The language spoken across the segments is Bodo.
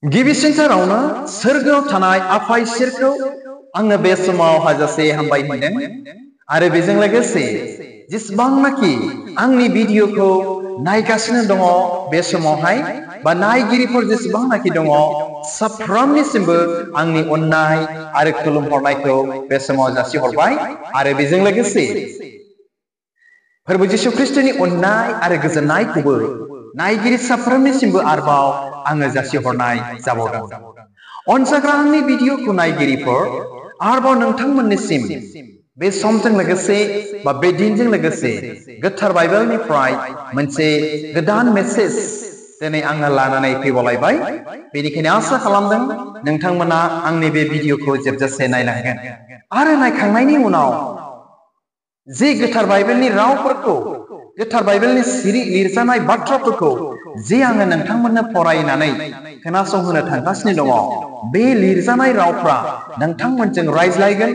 गिबिसिनथारावनो सोरगोआव थानाय आफा इसोरखौ आङो बे समाव हाजासे हामबाय होनदों आरो बेजों लोगोसे जेसेबांनाखि आंनि भिडिअखौ नायगासिनो दङ बे समावहाय बा नायगिरिफोर जेसेबांनाखि दङ साफ्रोमनिसिमबो आंनि अननाय आरो खुलुमहरनायखौ बे समाव जासिहरबाय आरो बेजों लोगोसे फोरबो जिसु ख्रीष्टनि अननाय आरो गोजोननायखौबो नायगिरि साफ्रोमनिसिमबो आरोबाव आङो जासिहरनाय जाबावदों। अनजाग्रा आंनि भिडिअखौ नायगिरिफोर आरोबाव नोंथांमोननिसिम बे समजों लोगोसे बा बे दिनजों लोगोसे गोथार बाइबेलनिफ्राय मोनसे गोदान मेसेज दिनै आङो लानानै फैबावलायबाय। बेनिखायनो आसा खालामदों नोंथांमोना आंनि बे भिडिअखौ जोबजासे नायलांगोन आरो नायखांनायनि उनाव जे गोथार बाइबेलनि रावफोरखौ गोथार बाइबेलनि लिरजानाय बाथ्राफोरखौ जे आङो नोंथांमोननो फरायनानै खोनासंहोनो थांगासिनो दङ बे लिरजानाय रावफ्रा नोंथांमोनजों रायज्लायगोन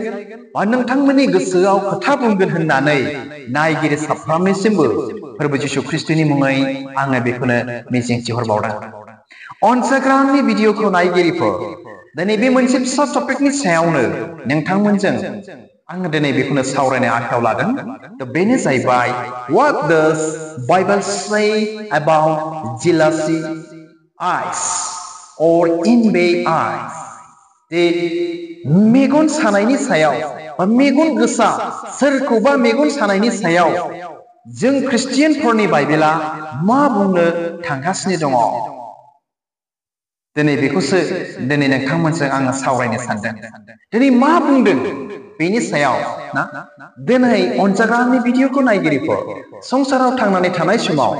बा नोंथांमोननि गोसोआव खोथा बुंगोन होननानै नायगिरि साफ्रोमनिसिमबो फोरबो जिसु ख्रीष्टनि मुङै आङो बेखौनो मिजिंथिहरबावदों। अनजाग्रानि भिडिअखौ नायगिरिफोर दिनै बे मोनसे फिसा टपिकनि सायावनो नोंथांमोनजों आङो दिनै बेखौनो सावरायनो आखायाव लादों। बेनो जाहैबाय What does Bible say about jealousy eyes or envy eyes? जे मेगन सानायनि सायाव बा मेगन गोसा सोरखौबा मेगन सानायनि सायाव जों ख्रिस्टियानफोरनि बाइबेला मा बुंनो थांगासिनो दङ दिनै बेखौसो दिनै नोंथांमोनजों आङो सावरायनो सानदों। दिनै मा बुंदों बेनि सायाव ना दिनै अनजाग्रानि भिडिअखौ नायगिरिफोर संसाराव थांनानै थानाय समाव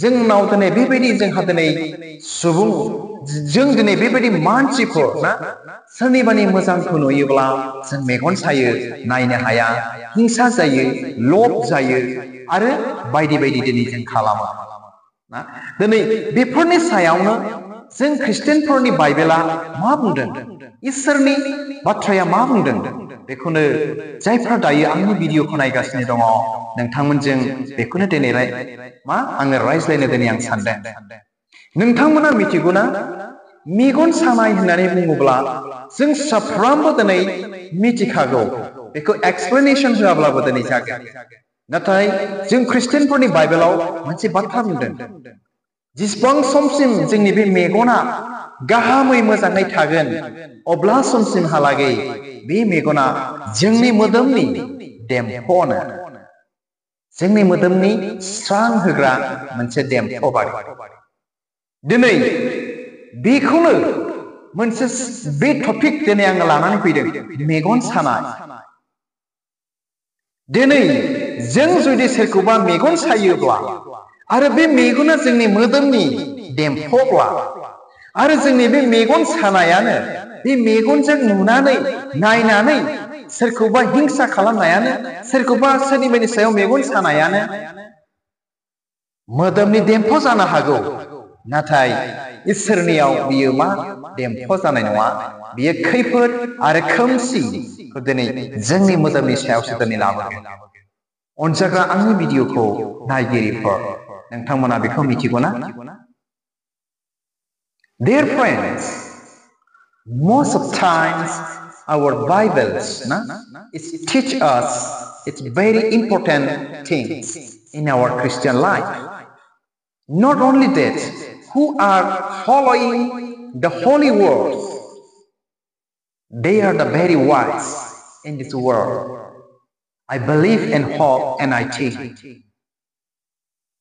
जोंनाव दिनै बेबायदि जोंहा दिनै सुबुं जों दिनै बेबायदि मानसिफोर ना सोरनिबानि मोजांखौ नुयोब्ला जों मेगन सायो, नायनो हाया, हिंसा जायो, लब जायो आरो बायदि बायदि दिनै जों खालामो ना दिनै बेफोरनि सायावनो जों ख्रिस्टियानफोरनि बाइबेला मा बुंदों, इसोरनि बाथ्राया मा बुंदों बेखौनो जायफ्रा दायो आंनि भिडिअखौ नायगासिनो दङ नोंथांमोनजों बेखौनो दिनै आङो रायज्लायनो दिनै आं सानदों। नोंथांमोना मिथिगौना मेगन सानाय होननानै बुङोब्ला जों साफ्रोमबो दिनै मिथिखागौ बेखौ एक्सप्लेनेसन होआब्लाबो दिनै जागोन। नाथाय जों ख्रिस्टियानफोरनि बाइबेलाव मोनसे बाथ्रा बुंदों जेसेबां समसिम जोंनि बे मेगना गाहामै मोजाङै थागोन अब्ला समसिमहालागै बे मेगना जोंनि मोदोमनि देम्फनो जोंनि मोदोमनि स्रां होग्रा मोनसे देम्फ बारि। दिनै बेखौनो मोनसे बे टपिक दिनै आङो लानानै फैदों मेगन सानाय। दिनै जों जुदि सोरखौबा मेगन सायोब्ला आरो बे मेगना जोंनि मोदोमनि देम्फब्ला आरो जोंनि बे मेगन सानायानो बे मेगनजों नुनानै नायनानै सोरखौबा हिंसा खालामनायानो सोरखौबा सोरनिबानि सायाव मेगन सानायानो मोदोमनि देम्फ जानो हागौ, नाथाय इसोरनियाव बियो मा देम्फ जानाय नङा, बियो खैफोद आरो खोमसिखौ दिनै जोंनि मोदोमनि सायावसो दिनै लाबोगोन। अनजाग्रा आंनि भिडिअखौ नायगिरिफोर नोंथांमोना बेखौ मिथिगौना? Dear friends, most of times our Bibles it teach us it's very important things in our Christian life. Not only that, who are following the holy words, they are the very wise in this world. I believe and hope and I think.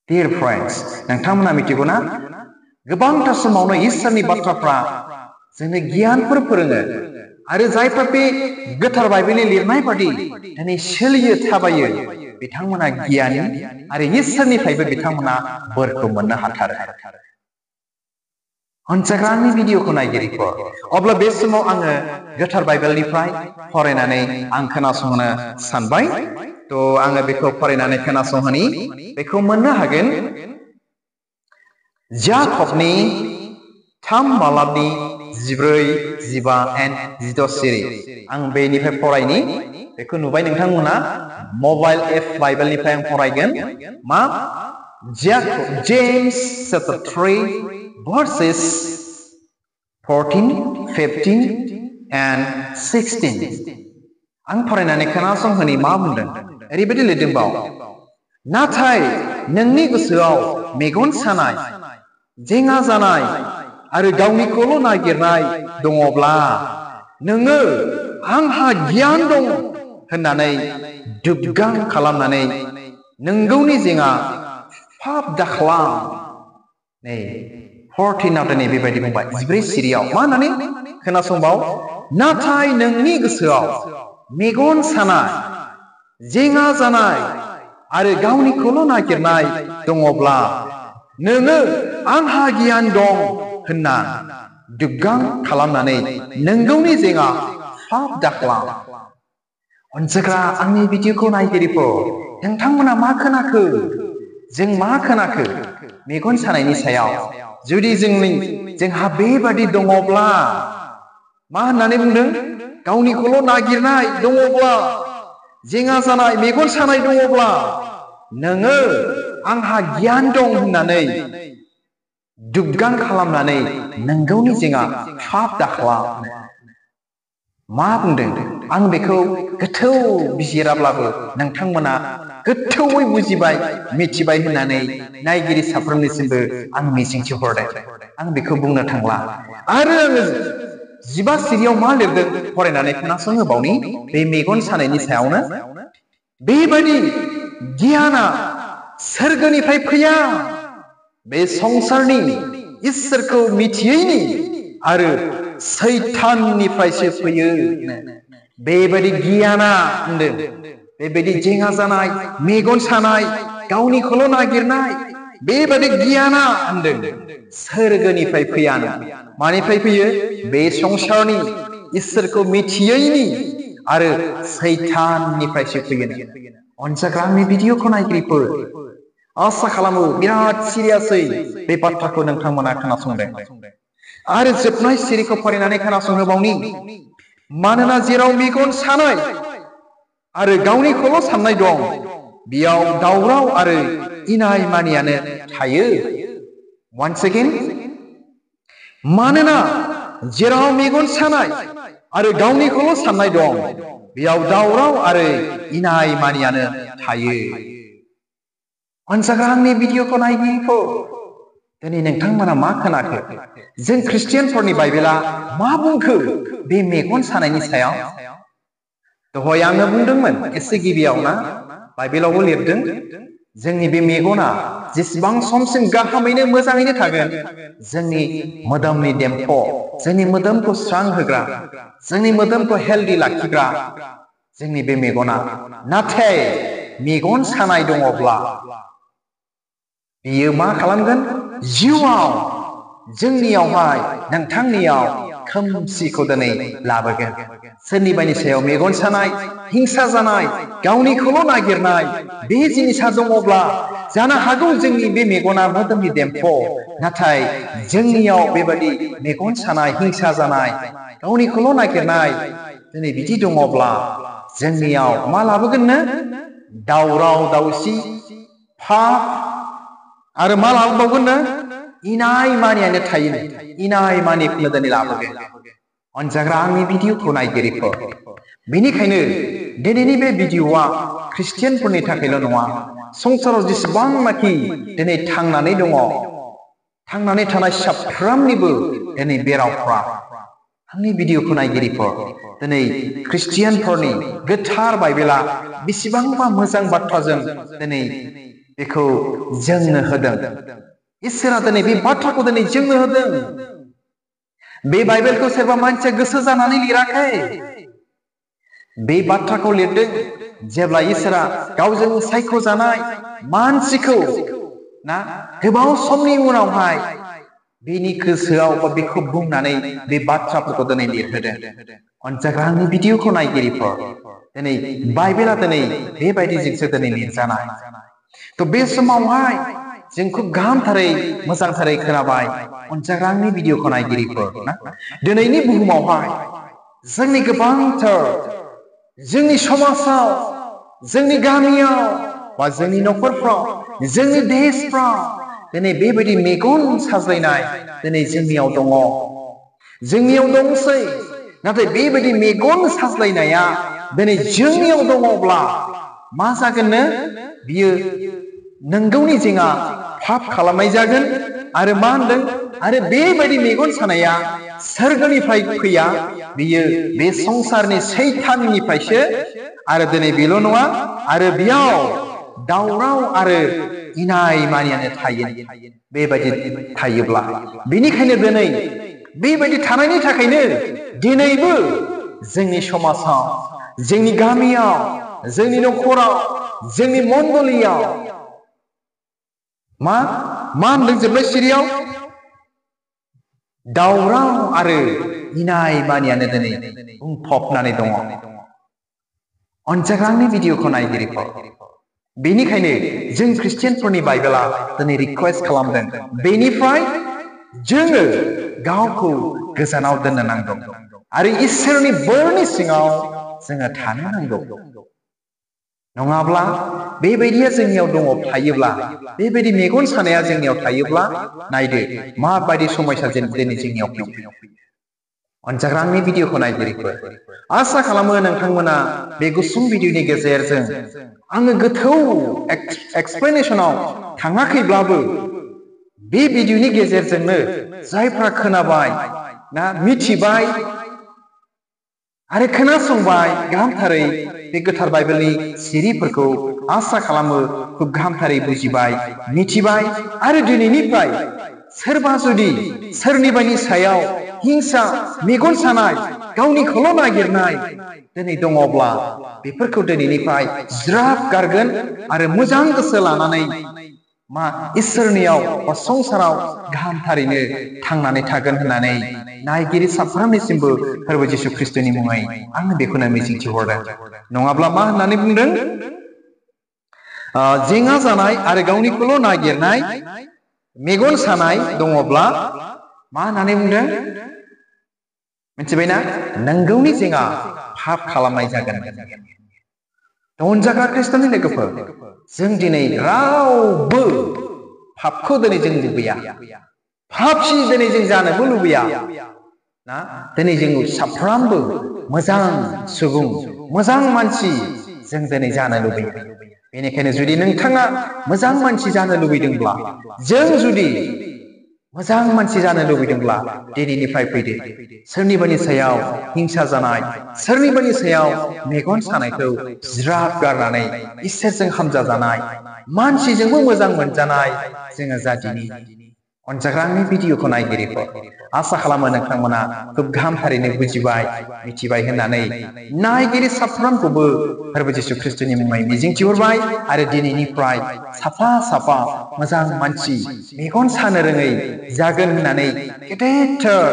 Dear friends, नोंथांमोना मिथिगौना गोबांथार समावनो इसोरनि बाथ्राफ्रा जोंनो गियानफोर फोरोङो आरो जायफ्रा बे गोथार बाइबेलनि लिरनाय बादि दिनै सोलियो थाबायो बिथांमोना गियानि आरो इसोरनिफ्रायबो बिथांमोना बोरखौ मोननो हाथारो। अनजाग्रानि भिडिअखौ नायगिरिफोर अब्ला बे समाव आङो गोथार बाइबेलनिफ्राय फरायनानै आं खोनासंनो सानबाय। थ' आङो बेखौ फरायनानै खोनासंहोनि बेखौ मोननो हागोन जाकबनि 3 बालाबनि 14, 15 and 16 सिरि। आं बेनिफ्राय फरायनि बेखौ नुबाय नोंथांमोना मबाइल एप बाइबेलनिफ्राय आं फरायगोन मा जेम्स chapter 3 verses 14, 15, and 16. आं फरायनानै खोनासंहोनि मा बुंदों ओरैबायदि लिरदों बाव नाथाय नोंनि गोसोआव मेगन सानाय जेंना जानाय आरो गावनिखौल' नागिरनाय दङब्ला नोङो आंहा गियान दं होननानै दुबगां खालामनानै नोंगौनि जेंना फाफ दाखालाम नै 14 आव दिनै बेबायदि बुंबाय 14 सिरियाव मा होननानै खोनासंबाव नाथाय नोंनि गोसोआव मेगन सानाय जेंना जानाय आरो गावनिखौल' नागिरनाय दङब्ला नोङो आंहा गियान दं होनना दुबगां खालामनानै नोंगौनि जेंना फाफ दाखालाम अनसायग्रा आंनि भिडिअखौ नायगिरिफोर नोंथांमोना मा खोनाखो जों मा खोनाखो मेगन सानायनि सायाव जुदि जोंहा बेबादि दङब्ला मा होननानै बुंदों गावनिखौल' नागिरनाय दङब्ला जेंना जानाय मेगन सानाय दङब्ला नोङो आंहा गियान दं होननानै दुबगां खालामनानै नोंगौनि जेंना फाफ दाखालाम मा बुंदों आं बेखौ गोथौ बिजिराब्लाबो नोंथांमोना गोथौयै बुजिबाय मिथिबाय होननानै नायगिरि साफ्रोमनिसिमबो आं मिजिंथिहरदों आं बेखौ बुंनो थांला आरो आङो 15 सिरियाव मा लिरदों फरायनानै खोनासंहोबावनि बे मेगन सानायनि सायावनो बेबादि गियाना सोरगोनिफ्राय फैया बे संसारनि इसोरखौ मिथियैनि आरो सैताननिफ्रायसो फैयो बेबादि गियाना होनदों बेबादि जेंना जानाय मेगन सानाय गावनिखौल' नागिरनाय बेबादि गियाना होनदों सोरगोनिफ्राय फैयानो मानिफ्राय फैयो बे संसारनि इसोरखौ मिथियैनि आरो सैताननिफ्रायसो फैयो अनसायग्रा आंनि भिडिअखौ नायगिरिफोर आसा खालामो बिराद सिरियासै बे बाथ्राखौ नोंथांमोना खोनासंदों आरो जोबनाय सिरिखौ फरायनानै खोनासंहोबावनि मानोना जेराव मेगन सानाय आरो गावनिखौल' साननाय दं बेयाव दावराव आरो इनाय मानियानो थायो once again मानोना जेराव मेगन सानाय आरो गावनिखौल' साननाय दं बेयाव दावराव आरो इनाय मानियानो थायो अनसायग्रा आंनि भिडिअखौ नायगिरिफोर दिनै नोंथांमोना मा खोनाखो जों ख्रिस्टियानफोरनि बाइबेला मा बुंखो बे मेगन सानायनि सायाव दहाय आङो बुंदोंमोन एसे गिबियाव ना बाइबेलावबो लिरदों जोंनि बे मेगना जेसेबां समसिम गाहामैनो मोजाङैनो थागोन जोंनि मोदोमनि देम्फ जोंनि मोदोमखौ स्रां होग्रा जोंनि मोदोमखौ हेल्दी लाखिग्रा जोंनि बे मेगना नाथाय मेगन सानाय दङब्ला बियो मा खालामगोन जिउआव जोंनियावहाय नोंथांनियाव खोमसिखौ दिनै लाबोगोन सोरनिबानि सायाव मेगन सानाय हिंसा जानाय गावनिखौल' नागिरनाय बे जिनिसा दङब्ला जानो हागौ जोंनि बे मेगना मोदोमनि देम्फ नाथाय जोंनियाव बेबादि मेगन सानाय हिंसा जानाय गावनिखौल' नागिरनाय दिनै बिदि दङब्ला जोंनियाव मा लाबोगोननो दावराव दावसि फाफ आरो मा लाबोबावगोननो इनाय मानियानो थायो इनाय मानिखौनो दिनै लाबोगोन अनजाग्रा आंनि भिडिअखौ नायगिरिफोर बेनिखायनो दिनैनि बे भिडिअआ ख्रिस्टियानफोरनि थाखायल' नङा संसाराव जेसेबांनाखि दिनै थांनानै दङ थांनानै थानाय साफ्रोमनिबो दिनै बेरावफ्रा आंनि भिडिअखौ नायगिरिफोर दिनै ख्रिस्टियानफोरनि गोथार बाइबेला बेसेबांबा मोजां बाथ्राजों दिनै बेखौ जोंनो होदों इसोरा दिनै बे बाथ्राखौ दिनै जोंनो होदों बे बाइबेलखौ सोरबा मानसिया गोसो जानानै लिराखै बे बाथ्राखौ लिरदों जेब्ला इसोरा गावजों सायख'जानाय मानसिखौ ना गोबाव समनि उनावहाय बेनि गोसोआव बा बेखौ बुंनानै बे बाथ्राफोरखौ दिनै लिरहोदों अनजाग्रा आंनि भिडिअखौ नायगिरिफोर दिनै बाइबेला दिनै बेबायदिजोंसो दिनै लिरजानाय थ' बे समावहाय जों खुब गाहामथारै मोजांथारै खोनाबाय अनजाग्रा आंनि भिडिअखौ नायगिरिफोर ना दिनैनि बुहुमावहाय जोंनि गोबांथार जोंनि समाजाव जोंनि गामियाव बा जोंनि न'खरफ्राव जोंनि देशफ्राव दिनै बेबायदि मेगन साज्लायनाय दिनै जोंनियाव दङ जोंनियाव दंसै नाथाय बेबायदि मेगन साज्लायनाया दिनै जोंनियाव दङब्ला मा जागोननो बियो नंगौनि जोंहा पाप खालामनाय जागोन आरो मा होनदों आरो बेबायदि मेगन सानाया सोरगोनिफ्राय फैया बियो बे संसारनि सैताननिफ्रायसो आरो दिनै बेल' नङा आरो बेयाव दावराव आरो इनाय मानियानो थायो बेबायदि थायोब्ला बेनिखायनो दिनै बेबायदि थानायनि थाखायनो दिनैबो जोंनि समाजाव जोंनि गामियाव जोंनि नखराव जोंनि मण्डलियाव मा होनदों जोबनाय सिरियाव दावराव आरो इनाय मानियानो दिनै बुंफबनानै दङ अनजाग्रांनि भिडिअखौ नायगिरिफोर बेनिखायनो जों ख्रिस्टियानफोरनि बाइबेला दिनै रिक्वेस्ट खालामदों बेनिफ्राय जोङो गावखौ गोजानाव दोननो नांगौ आरो इसोरनि बोरनि सिङाव जोङो थानो नांगौ नङाब्ला बेबायदिया जोंनियाव दङ थायोब्ला बेबायदि मेगन सानाया जोंनियाव थायोब्ला नायदो माबायदि समयसा दिनै जोंनियाव फैयो अनजाग्रांनि भिडिअखौ नायगिरिफोर आसा खालामो नोंथांमोना बे गुसुं भिडिअनि गेजेरजों आङो गोथौ एक्सप्लेनेशनाव थाङाखैब्लाबो बे भिडिअनि गेजेरजोंनो जायफ्रा खोनाबाय ना मिथिबाय आरो खोनासंबाय गाहामथारै बे गोथार बाइबेलनि सिरिफोरखौ आसा खालामो खुब गाहामथारै बुजिबाय मिथिबाय आरो दिनैनिफ्राय सोरबा जुदि सोरनिबानि सायाव हिंसा मेगन सानाय गावनिखौल' नागिरनाय दिनै दङब्ला बेफोरखौ दिनैनिफ्राय ज्राब गारगोन आरो मोजां गोसो लानानै मा इसोरनियाव बा संसाराव गाहामथारैनो थांनानै थागोन होननानै नायगिरि साफ्रोमनिसिमबो फोरबो जिसु ख्रिस्टनि मुङै आङो बेखौनो मिजिंथिहरदों नङाब्ला मा होननानै बुंदों जेंना जानाय आरो गावनिखौल' नागिरनाय मेगन सानाय दङब्ला मा होननानै बुंदों मिथिबायना नंगौनि जोंहा पाप खालामनाय जागोन अनजाग्रा ख्रिस्टनि लोगोफोर जों दिनै रावबो पापखौ दिनै जों लुबैया पापसि दिनै जों जानोबो लुबैया ना दिनै जों साफ्रोमबो मोजां सुबुं मोजां मानसि जों दिनै जानो लुबैयो बेनिखायनो जुदि नोंथाङा मोजां मानसि जानो लुबैदोंब्ला जों जुदि मोजां मानसि जानो लुबैदोंब्ला दिनैनिफ्राय फैदो सोरनिबानि सायाव हिंसा जानाय सोरनिबानि सायाव मेगन सानायखौ ज्राब गारनानै इसोरजों हामजा जानाय मानसिजोंबो मोजां मोनजानाय जोङो जादिनि अनजाग्रांनि भिडिअखौ नायगिरिफोर आसा खालामो नोंथांमोना खुब गाहामथारैनो बुजिबाय मिथिबाय होननानै नायगिरि साफ्रोमखौबो फोरबो जिसु ख्रिस्टनि मुङै मिजिंथिहरबाय आरो दिनैनिफ्राय साफा साफा मोजां मानसि मेगन सानो रोङै जागोन होननानै गेदेरथार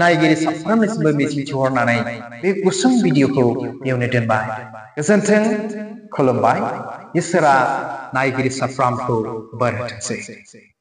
नायगिरि साफ्रोमनिसिमबो मिजिंथिहरनानै बे गुसुं भिडिअखौ बेयावनो दोनबाय गोजोन्थों खुलुमबाय इसोरा नायगिरि साफ्रोमखौ बोर होथोंसै